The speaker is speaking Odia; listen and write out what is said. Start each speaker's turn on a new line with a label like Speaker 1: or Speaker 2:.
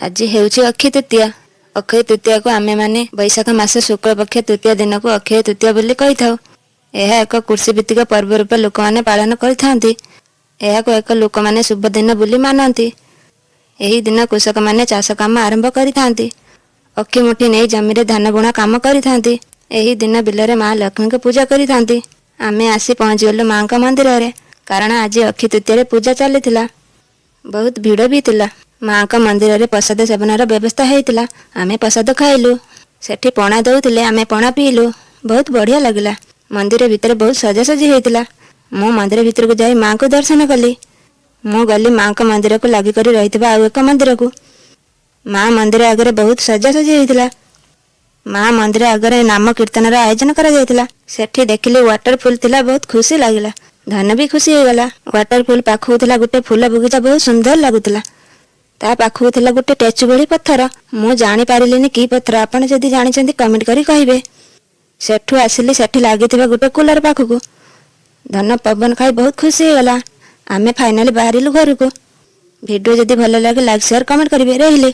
Speaker 1: ଆଜି ହେଉଛି ଅକ୍ଷୟ ତୃତୀୟା। ଅକ୍ଷୟ ତୃତୀୟାକୁ ଆମେମାନେ ବୈଶାଖ ମାସ ଶୁକ୍ଳପକ୍ଷ ତୃତୀୟ ଦିନକୁ ଅକ୍ଷୟ ତୃତୀୟା ବୋଲି କହିଥାଉ। ଏହା ଏକ କୃଷିଭିତ୍ତିକ ପର୍ବ ରୂପେ ଲୋକମାନେ ପାଳନ କରିଥାନ୍ତି। ଏହାକୁ ଏକ ଲୋକମାନେ ଶୁଭ ଦିନ ବୋଲି ମାନନ୍ତି। ଏହି ଦିନ କୃଷକମାନେ ଚାଷ କାମ ଆରମ୍ଭ କରିଥାନ୍ତି। ଅକ୍ଷି ମୁଠି ନେଇ ଜମିରେ ଧାନ ବୁଣା କାମ କରିଥାନ୍ତି। ଏହି ଦିନ ବିଲରେ ମା ଲକ୍ଷ୍ମୀଙ୍କୁ ପୂଜା କରିଥାନ୍ତି। ଆମେ ଆସି ପହଞ୍ଚିଗଲୁ ମାଙ୍କ ମନ୍ଦିରରେ, କାରଣ ଆଜି ଅକ୍ଷୟ ତୃତୀୟାରେ ପୂଜା ଚାଲିଥିଲା। ବହୁତ ଭିଡ଼ ବି ଥିଲା। ମାଙ୍କ ମନ୍ଦିରରେ ପ୍ରସାଦ ସେବନର ବ୍ୟବସ୍ଥା ହେଇଥିଲା। ଆମେ ପ୍ରସାଦ ଖାଇଲୁ। ସେଠି ପଣା ଦଉଥିଲେ, ଆମେ ପଣା ପିଇଲୁ। ବହୁତ ବଢ଼ିଆ ଲାଗିଲା। ମନ୍ଦିର ଭିତରେ ବହୁତ ସଜାସଜି ହେଇଥିଲା। ମୁଁ ମନ୍ଦିର ଭିତରକୁ ଯାଇ ମାଙ୍କୁ ଦର୍ଶନ କଲି। ମୁଁ ଗଲି ମାଙ୍କ ମନ୍ଦିରକୁ ଲାଗି କରି ରହିଥିବା ଆଉ ଏକ ମନ୍ଦିରକୁ। ମା ମନ୍ଦିର ଆଗରେ ବହୁତ ସଜାସଜି ହେଇଥିଲା। ମା ମନ୍ଦିର ଆଗରେ ନାମ କୀର୍ତ୍ତନର ଆୟୋଜନ କରାଯାଇଥିଲା। ସେଠି ଦେଖିଲି ୱାଟରଫୁଲ୍ ଥିଲା, ବହୁତ ଖୁସି ଲାଗିଲା। ଧନ ବି ଖୁସି ହେଇଗଲା। ୱାଟରଫୁଲ୍ ପାଖକୁ ଥିଲା ଗୋଟେ ଫୁଲ ବଗିଚା, ବହୁତ ସୁନ୍ଦର ଲାଗୁଥିଲା। ତା ପାଖକୁ ଥିଲା ଗୋଟେ ଷ୍ଟାଚୁ ଭଳି ପଥର। ମୁଁ ଜାଣିପାରିଲିନି କି ପଥର। ଆପଣ ଯଦି ଜାଣିଛନ୍ତି, କମେଣ୍ଟ କରି କହିବେ। ସେଠୁ ଆସିଲି ସେଠି ଲାଗିଥିବା ଗୋଟେ କୁଲର ପାଖକୁ। ଧନ ପବନ ଖାଇ ବହୁତ ଖୁସି ହେଇଗଲା। ଆମେ ଫାଇନାଲି ବାହାରିଲୁ ଘରକୁ। ଭିଡ଼ିଓ ଯଦି ଭଲ ଲାଗେ, ଲାଇକ୍, ସେୟାର, କମେଣ୍ଟ କରିବେ। ରହିଲି।